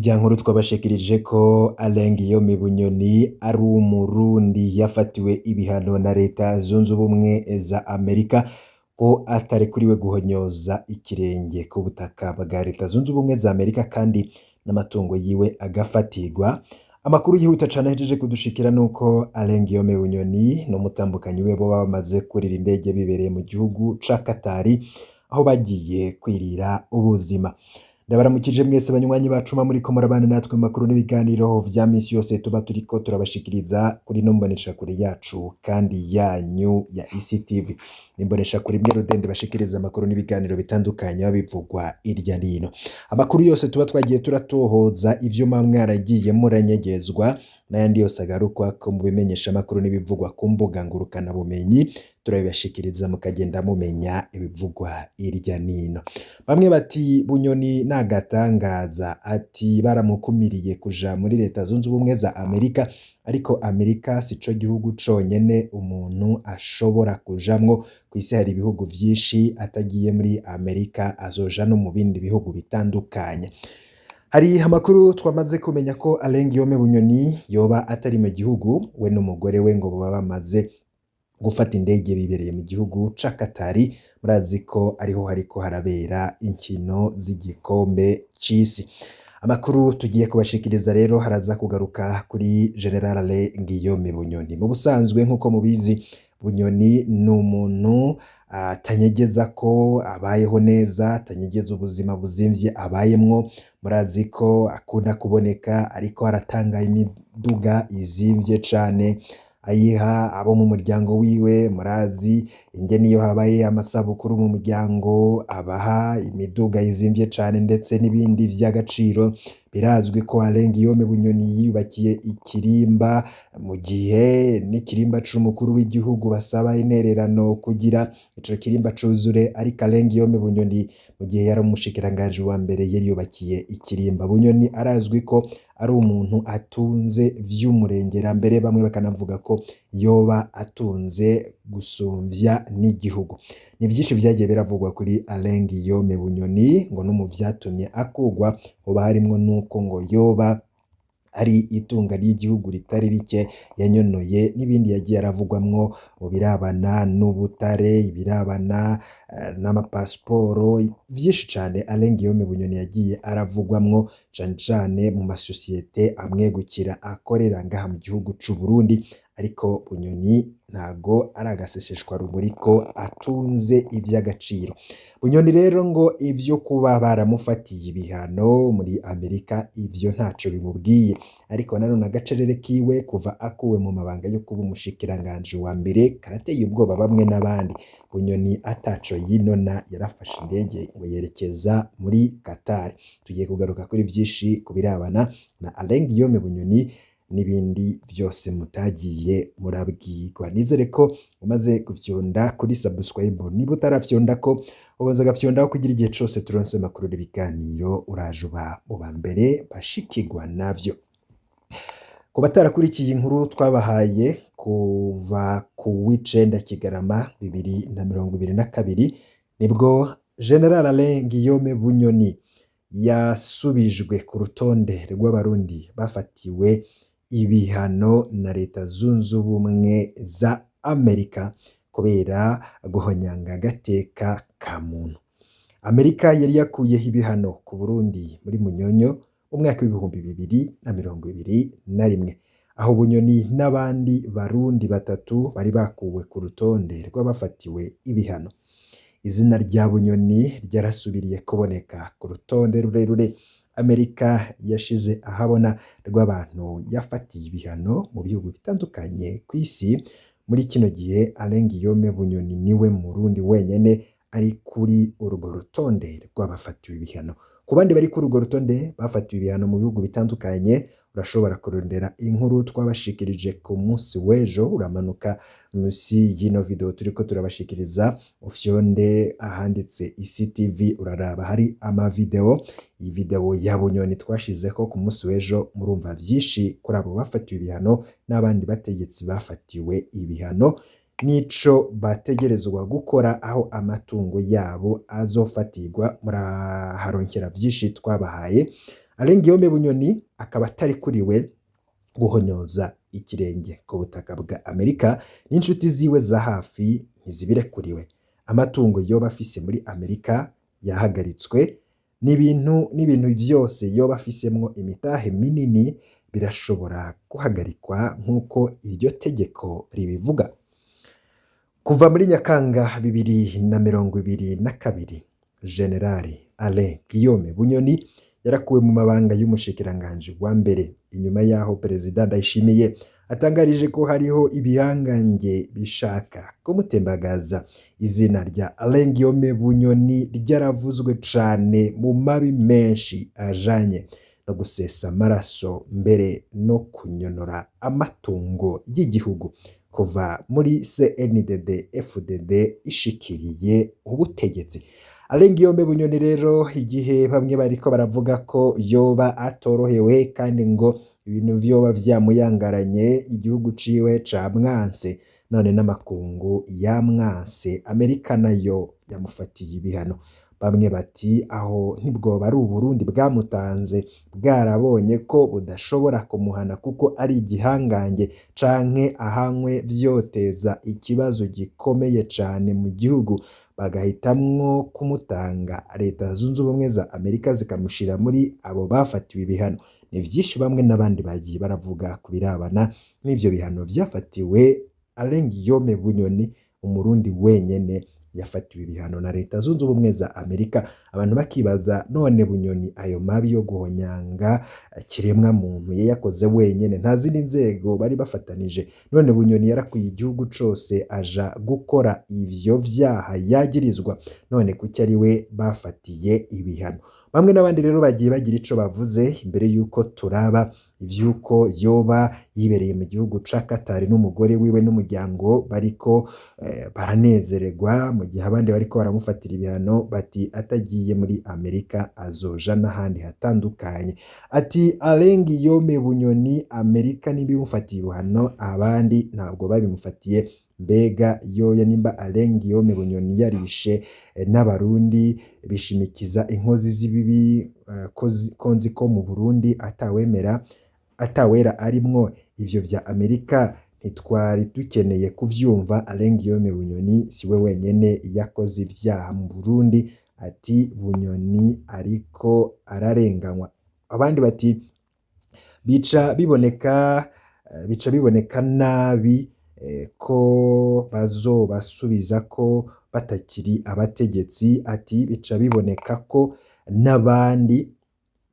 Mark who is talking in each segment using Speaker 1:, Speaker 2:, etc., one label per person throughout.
Speaker 1: Irya nkuru twabashikirije ko Alain Guillaume Bunyoni ari umurundi yafatiwe ibihano na Leta Zunze Ubumwe za Amerika, ko atarekuriwe guhonyoza ikirenge ku butaka bwa Leta Zunze Ubumwe za Amerika kandi n'amatungo yiwe agafatirwa. Amakuru yihuta cane ahejeje kudushikira nuko Alain Guillaume Bunyoni n'umutambukanyi we boba bamaze kurira indege bibereye mu gihugu ca Katari, aho bagiye kwirira ubuzima. Ndabaramukije mwese banywanyi bacu muriko murabana natwe mu makuru n'ibiganiro vya misi yose tuba turiko turabashikiriza kuri no mboneshakure yacu kandi yanyu ya ECTV. N'imboneshakure imwe rudende bashikiriza amakuru n'ibiganiro bitandukanye babivugwa irya nino. Amakuru yose tuba twagiye turatohoza, ivyo muba mwaragiye muranyegezwa n'ayandi yose agarukwa ko mu bimenyesha amakuru n'ibivugwa ku mbuga ngurukana bumenyi, turabibashikiriza mukagenda mumenya ibivugwa irya nino. Bamwe bati Bunyoni nagatangaza, ati baramukumiriye kuja muri Leta Zunze Ubumwe za Amerika, ariko Amerika sico gihugu conyene umuntu ashobora kujamwo. Kw'isi hari ibihugu vyinshi, atagiye muri Amerika azoja no mu bindi bihugu bitandukanye. Hari amakuru twamaze kumenya ko Alain Guillaume Bunyoni yoba atari mu gihugu, we n'umugore we ngo boba bamaze gufata indege bibereye mu gihugu ca Katari. Murazi ko ariho hariko harabera inkino z'igikombe c'isi. Amakuru tugiye kubashikiriza rero haraza kugaruka kuri General Alain Guillaume Bunyoni. Mu busanzwe, nk'uko mubizi, Bunyoni ni umuntu atanyegeza ko abayeho neza, atanyegeza ubuzima buzimvye abayemwo. Murazi ko akunda kuboneka ariko aratanga imiduga izimvye cane, ayiha abo mu muryango wiwe. Murazi ingene iyo habaye amasabukuru mu muryango abaha imiduga izimvye cane ndetse n'ibindi vy'agaciro. Birazwi ko Alain Guillaume Bunyoni yiyubakiye ikirimba, mu gihe n'ikirimba c'umukuru w'igihugu basaba intererano kugira ico kirimba cuzure, ariko Alain Guillaume Bunyoni mu gihe yari umushikiranganji wa mbere yari yubakiye ikirimba. Bunyoni arazwi ko ari umuntu atunze vy'umurengera, mbere bamwe bakanavuga ko yoba atunze gusumvya n'igihugu. Ni vyinshi vyagiye biravugwa kuri Alain Guillaume Bunyoni, ngo no mu vyatumye akugwa hoba harimwo nuko ngo yoba ari itunga ry'igihugu ritari rike yanyonoye, n'ibindi yagiye aravugwamwo mu birabana n'ubutare, ibirabana n'amapasiporo, vyinshi cane Alain Guillaume Bunyoni yagiye aravugwamwo, cane cane mu masosiyete amwegukira akorera ngaha mu gihugu c'u Burundi. Ariko Bunyoni ntago ari agaseseshwa rumuri ko atunze ivy'agaciro. Bunyoni rero ngo ivyo kuba baramufatiye ibihano muri Amerika, ivyo ntaco bimubwiye, ariko nanone agacerere kiwe kuva akuwe mu mabanga yo kuba umushikiranganji wa mbere karateye ubwoba bamwe n'abandi. Bunyoni ataco yinona yarafashe indege ngo yerekeza muri Qatar. Tugiye kugaruka kuri vyinshi ku birabana na Alain Guillaume Bunyoni n'ibindi vyose mutagiye murabwirwa. Nizere ko umaze gufyonda kuri subscribe. Niba utarafyonda ko ubanza ugafyondaho kugira igihe cose turonse amakuru n'ibiganiro uraje uba mu ba mbere bashikirwa navyo. Ku batarakurikiye inkuru twabahaye kuva ku w'icenda Kigarama 2022, nibwo General Alain Guillaume Bunyoni yasubijwe ku rutonde rw'abarundi bafatiwe ibihano na Leta Zunze Ubumwe za Amerika kubera guhonyanga agateka ka muntu. Amerika yari yakuyeho ibihano ku Burundi muri Munyonyo mu mwaka w'2021, aho Bunyoni n'abandi barundi batatu bari bakuwe ku rutonde rw'abafatiwe ibihano. Izina rya Bunyoni ryarasubiriye kuboneka ku rutonde rurerure Amerika yashize ahabona rw'abantu yafatiye ibihano mu bihugu bitandukanye kw'isi. Muri kino gihe Alain Guillaume Bunyoni niwe murundi wenyene ari kuri urwo rutonde rw'abafatiwe ibihano. Ku bandi bari kuri urwo rutonde bafatiwe ibihano mu bihugu bitandukanye, urashobora kurondera inkuru twabashikirije ku munsi w'ejo. Uramanuka munsi y'ino video turiko turabashikiriza, ufyonde ahanditse ECTV, uraraba hari amavideo. Iyi video ya Bunyoni twashizeko ku munsi w'ejo, murumva vyinshi kuri abo bafatiwe ibihano n'abandi bategetsi bafatiwe ibihano n'ico bategerezwa gukora, aho amatungo yabo azofatirwa. Muraharonkera vyinshi twabahaye. Alain Guillaume Bunyoni akaba atarekuriwe guhonyoza ikirenge ku butaka bwa Amerika, n'inshuti ziwe za hafi ntizibirekuriwe. Amatungo yoba afise muri Amerika yahagaritswe, n'ibintu vyose yoba afisemwo imitahe minini birashobora guhagarikwa nk'uko iryo tegeko ribivuga. Kuva muri Nyakanga 2022, General Alain Guillaume Bunyoni yarakuwe mu mabanga y'umushikiranganji wa mbere, inyuma yaho Perezida Ndayishimiye atangarije ko hariho ibihangange bishaka kumutembagaza. Izina rya Alain Guillaume Bunyoni ryaravuzwe cane mu mabi menshi ajanye no gusesa amaraso, mbere no kunyonora amatungo y'igihugu kuva muri CNDD FDD ishikiriye ubutegetsi. Alain Guillaume Bunyoni rero, igihe bamwe bariko baravuga ko yoba atorohewe kandi ngo ibintu vyoba vyamuyangaranye, igihugu ciwe camwanse, none n'amakungu yamwanse, Amerika nayo yamufatiye ibihano. Bamwe bati aho ntibwoba ari Uburundi bwamutanze, bwarabonye ko budashobora kumuhana kuko ari igihangange, canke ahanywe vyoteza ikibazo gikomeye cane mu gihugu, bagahitamwo kumutanga, Leta Zunze Ubumwe za Amerika zikamushira muri abo bafatiwe ibihano. Ni vyinshi bamwe n'abandi bagiye baravuga ku birabana n'ivyo bihano vyafatiwe Alain Guillaume Bunyoni, Umurundi wenyene yafatiwe ibihano na Leta Zunze Ubumwe za Amerika. Abantu bakibaza: none Bunyoni ayo mabi yo guhonyanga kiremwa muntu yayakoze wenyene, nta zindi nzego bari bafatanije? None Bunyoni yarakwiye igihugu cose aja gukora ivyo vyaha yagirizwa? None kuki ari we bafatiye ibihano? Bamwe n'abandi rero bagiye bagira ico bavuze imbere yuko turaba ivy'uko yoba yibereye mu gihugu ca Qatar n'umugore wiwe n'umuryango, bariko baranezererwa, mu gihe abandi bariko baramufatira ibihano, bati atagiye muri Amerika azoja n'ahandi hatandukanye. Ati Alain Guillaume Bunyoni, Amerika ntibimufatiye ibihano, abandi ntabwo babimufatiye. Mbega yoyo nimba Alain Guillaume Bunyoni yarishe n'Abarundi bishimikiza inkozi z'ibibi, ko nzi ko mu Burundi atawemera atawera arimwo, ivyo vya Amerika ntitwari dukeneye kuvyumva. Alain Guillaume Bunyoni siwe wenyene yakoze ivyaha mu Burundi. Ati Bunyoni ariko ararenganywa. Abandi bati bica biboneka nabi ko bazobasubiza ko batakiri abategetsi. Ati bica biboneka ko n'abandi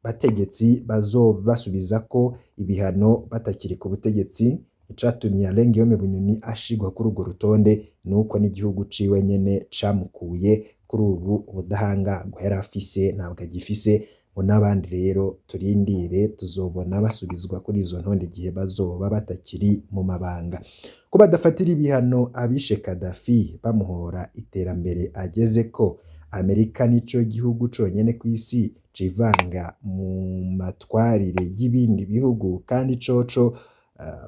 Speaker 1: bategetsi bazobasubiza ko ibihano batakiri ku butegetsi. Icatumye Alain Guillaume Bunyoni ashigwa kuri urwo rutonde nuko n'igihugu ciwe nyene camukuye kuri ubu ubudahangarwa yari afise ntabwo agifise. Ngo n'abandi rero turindire, tuzobona basubizwa kuri izo ntonde igihe bazoba batakiri mu mabanga. Ko badafatira ibihano abishe Kadafi bamuhora iterambere ageze ko? Amerika nico gihugu conyene kw'isi civanga mu matwarire y'ibindi bihugu kandi coco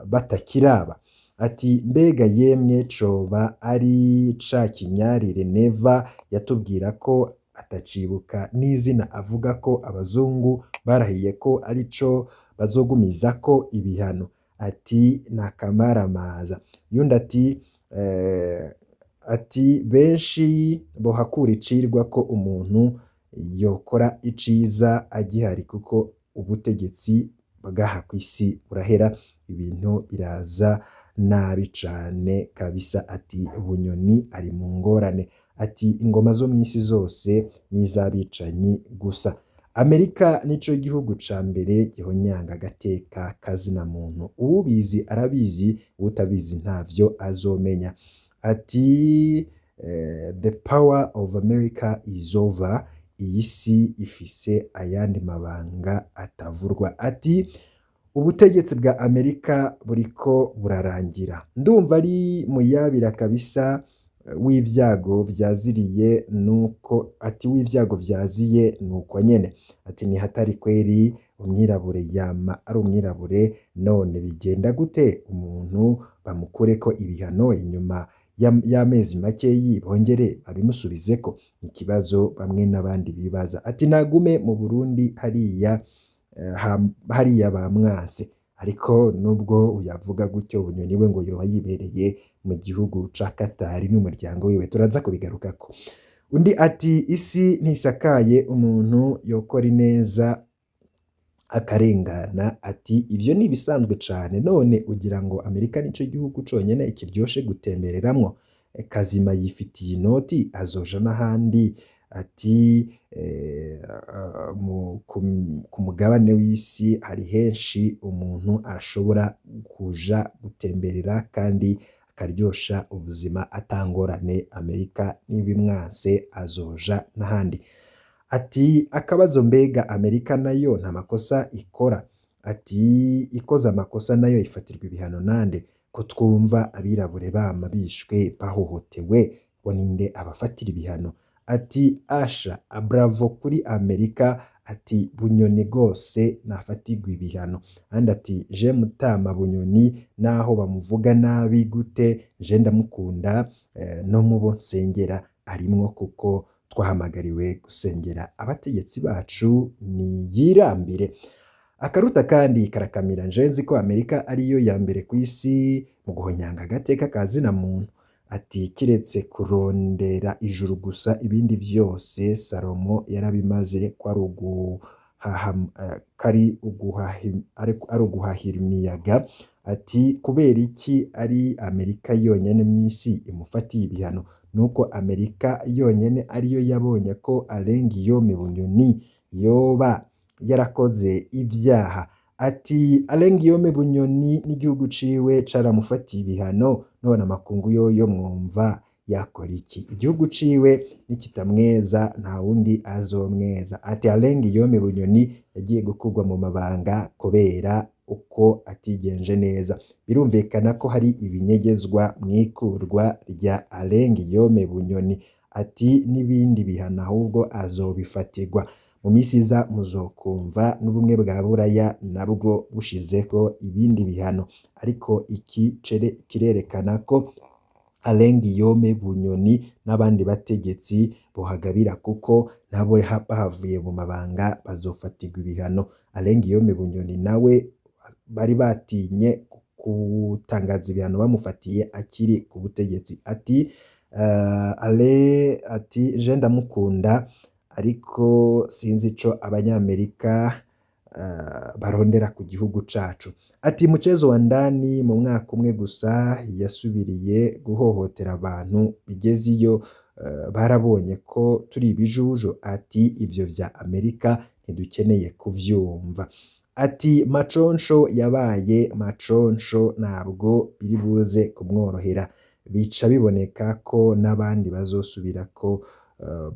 Speaker 1: batakiraba. Ati mbega yemwe coba ari ca kinyarire Neva yatubwira ko atacibuka n'izina, avuga ko abazungu barahiye ko arico bazogumizako ibihano. Ati nakamaramaza. Yundi ati benshi bohakura icirwa ko umuntu yokora iciza agihari, kuko ubutegetsi bwaha kw'isi burahera, ibintu biraza nabi cane kabisa. Ati Bunyoni ari mu ngorane. Ati ingoma zo mw'isi zose n'iz'abicanyi gusa. Amerika nico gihugu ca mbere gihonyanga agateka kazina muntu, uwubizi arabizi, uwutabizi ntavyo azomenya. Ati the power of America is over, iyi si ifise ayandi mabanga atavurwa. Ati ubutegetsi bwa Amerika buriko burarangira. Ndumva ari muyabira kabisa w'ivyago vyaziriye nuko, ati w'ivyago vyaziye nuko nyene. Ati ni hatari kweri, umwirabure yama ari umwirabure, none bigenda gute umuntu bamukureko ibihano, inyuma y'amezi makeyi bongere babimusubizeko? Ikibazo bamwe n'abandi bibaza. Ati nagume mu Burundi hariya. hariya bamwanse. Ariko nubwo uyavuga gutyo, Bunyoni we ngo yoba yibereye mu gihugu ca Katari n'umuryango wiwe, turaza kubigarukako. Undi ati isi ntisakaye, umuntu yokora ineza akarengana. Ati ivyo ni ibisanzwe cane, none ugira ngo Amerika nico gihugu conyene kiryoshe gutembereramwo? Kazima yifitiye inoti, azoja n'ahandi. Ati ku mugabane w'isi hari henshi umuntu ashobora kuja gutemberera kandi akaryosha ubuzima atangorane. Amerika n'ibimwanse azoja n'ahandi. Ati akabazo, mbega Amerika nayo nta makosa ikora? Ati ikoze amakosa nayo ifatirwa ibihano nande? Ko twumva abirabure bama bishwe, bahohotewe, bo ninde abafatira ibihano? Ati asha bravo kuri Amerika. Ati Bunyoni rwose nafatirwa ibihano. Andi ati je mutama Bunyoni naho bamuvuga nabi gute, je ndamukunda, no mubo nsengera arimwo, kuko twahamagariwe gusengera abategetsi bacu, ni yirambire. Akaruta kandi karakamira. Nje nzi ko Amerika ariyo ya mbere ku isi mu guhonyanga agateka ka zina muntu. Ati kiretse kurondera ijuru gusa, ibindi vyose Salomo yarabimaze, ko ari uguhahira imiyaga. Ati kubera iki ari Amerika yonyene mw'isi imufatiye ibihano? Nuko Amerika yonyene ariyo yabonye ko Alain Guillaume Bunyoni yoba yarakoze ivyaha. Ati Alain Guillaume Bunyoni n'igihugu ciwe caramufatiye ibihano, none amakungu yoyo mwumva yakora iki? Igihugu ciwe nikitamweza nta wundi azomweza. Ati Alain Guillaume Bunyoni yagiye gukurwa mu mabanga kubera uko atigenje neza. Birumvikana ko hari ibinyegezwa mw'ikurwa rya Alain Guillaume Bunyoni. Ati n'ibindi bihano ahubwo azobifatirwa mu misi iza, muzokumva n'ubumwe bwa Buraya nabwo bushizeko ibindi bihano. Ariko iki kirerekana ko Alain Guillaume Bunyoni n'abandi bategetsi bohagabira, kuko nabo bahavuye mu mabanga bazofatirwa ibihano. Alain Guillaume Bunyoni nawe bari batinye gutangaza ibihano bamufatiye akiri ku butegetsi. Ati Alain, ati je ndamukunda, ariko sinzi ico Abanyamerika barondera ku gihugu cacu. Ati mchezo wa ndani, mu mwaka umwe gusa yasubiriye guhohotera abantu bigeze iyo, barabonye ko turi ibijuju. Ati ivyo vya Amerika ntidukeneye kuvyumva. Ati Maconsho yabaye Maconsho, ntabwo biri buze kumworohera. Bica biboneka ko n'abandi bazosubirako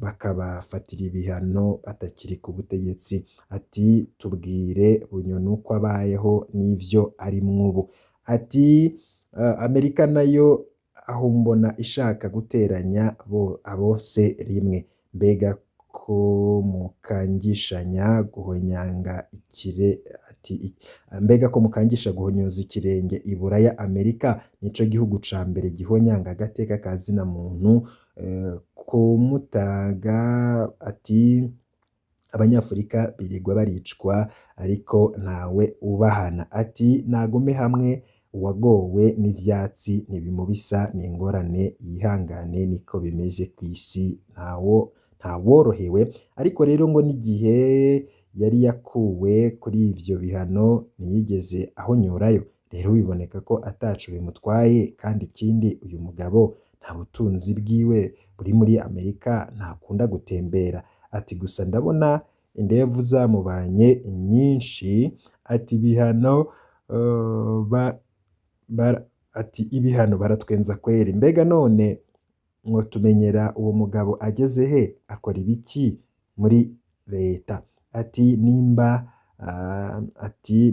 Speaker 1: bakabafatira ibihano batakiri ku butegetsi. Ati tubwire Bunyoni uko abayeho n'ivyo arimwo ubu. Ati Amerika nayo aho mbona ishaka guteranya bo abose rimwe. Mbega ko mukangishanya guhonyanga ikire, ati mbega ko mukangisha guhonyoza ikirenge i Buraya? Amerika nico gihugu ca mbere gihonyanga agateka ka zina muntu kumutaga. Ati Abanyafurika birirwa baricwa ariko ntawe ubahana. Ati nagume hamwe, uwagowe n'ivyatsi ntibimubisa, n'ingorane yihangane, niko bimeze kw'isi, ntawo ntaworohewe. Ariko rero ngo n'igihe yari yakuwe kuri ivyo bihano ntiyigeze ahonyorayo, rero biboneka ko ataco bimutwaye. Kandi ikindi, uyu mugabo nta butunzi bwiwe buri muri Amerika, ntakunda gutembera. Ati gusa ndabona indevu zamubanye nyinshi. Ati ibihano ati ibihano baratwenza kweri. Mbega none mwotumenyera uwo mugabo ageze he, akora ibiki muri leta? Ati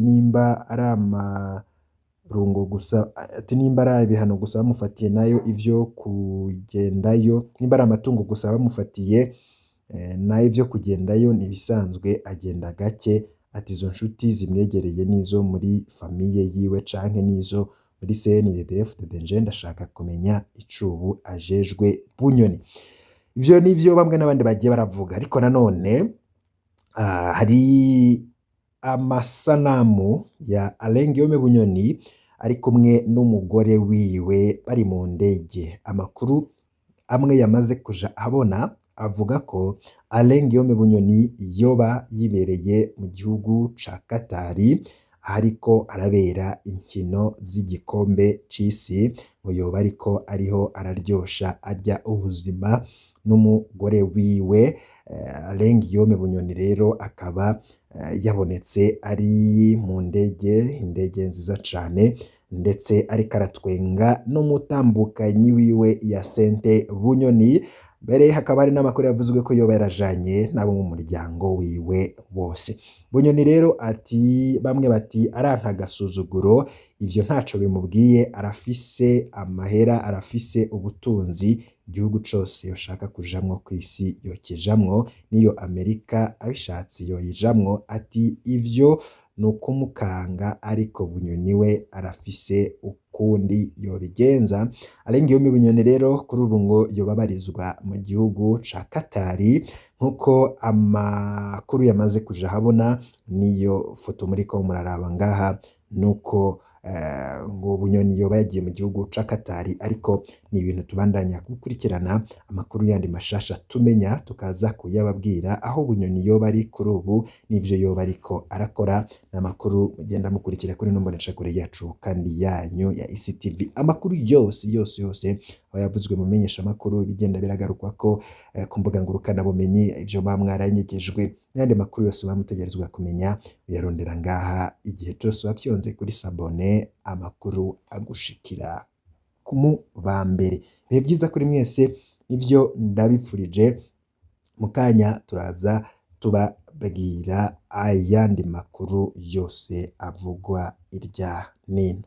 Speaker 1: nimba ari amarungo gusa, ati nimba ari ibihano gusa bamufatiye nayo ivyo kugendayo, nimba ari amatungo gusa bamufatiye nayo ivyo kugendayo nibisanzwe, agenda gake. Ati izo nshuti zimwegereye nizo muri famille yiwe canke nizo muri CNDD-FDD? Nje ndashaka kumenya icubu ajejwe Bunyoni. Ivyo nivyo bamwe n'abandi bagiye baravuga. Ariko nanone hari Amasanamu ya Alain Guillaume Bunyoni ari kumwe n'umugore wiwe bari mu ndege. Amakuru amwe yamaze kuja abona avuga ko Alain Guillaume Bunyoni yoba yibereye mu gihugu ca Katari, ahariko arabera inkino z'igikombe c'isi, ngo yoba ariko ariho araryosha arya ubuzima n'umugore wiwe. Alain Guillaume Bunyoni rero akaba yabonetse ari mu ndege, indege nziza cane, ndetse ariko aratwenga n'umutambukanyi wiwe Yacinthe Bunyoni. Mbere hakaba hari n'amakuru yavuzwe ko yoba yarajanye n'abo mu muryango wiwe bose. Bunyoni rero ati, bamwe bati aranka agasuzuguro, ivyo ntaco bimubwiye, arafise amahera, arafise ubutunzi, igihugu cose yoshaka kujamwo kw'isi yokijamwo, n'iyo Amerika abishatse yoyijamwo. Ati ivyo ni ukumukanga, ariko Bunyoni we arafise ukundi yobigenza. Alain Guillaume Bunyoni rero kuri ubu ngo yoba abarizwa mu gihugu ca Katari, nk'uko amakuru yamaze kuja ahabona. Niyo foto muriko muraraba ngaha, nuko ngo Bunyoni yoba yagiye mu gihugu ca Katari, ariko ni ibintu tubandanya gukurikirana. Amakuru yandi mashasha tumenya tukaza kuyababwira, aho Bunyoni yoba ari kuri ubu n'ivyo yoba ariko arakora. Ni amakuru mugenda mukurikira kuri ino mboneshakure yacu kandi yanyu ya ICTV. Amakuru yose yose yose aba yavuzwe mu menyeshamakuru, ibigenda biragarukwako ku mbuga ngurukanabumenyi, ivyo muba mwaranyegejwe n'ayandi makuru yose muba mutegerezwa kumenya, uyarondera ngaha. Igihe cose wafyonze kuri s'abonner, amakuru agushikira mu ba mbere. Ibihe vyiza kuri mwese, nivyo ndabipfurije. Mu kanya turaza tubabwira ayandi makuru yose avugwa irya nino.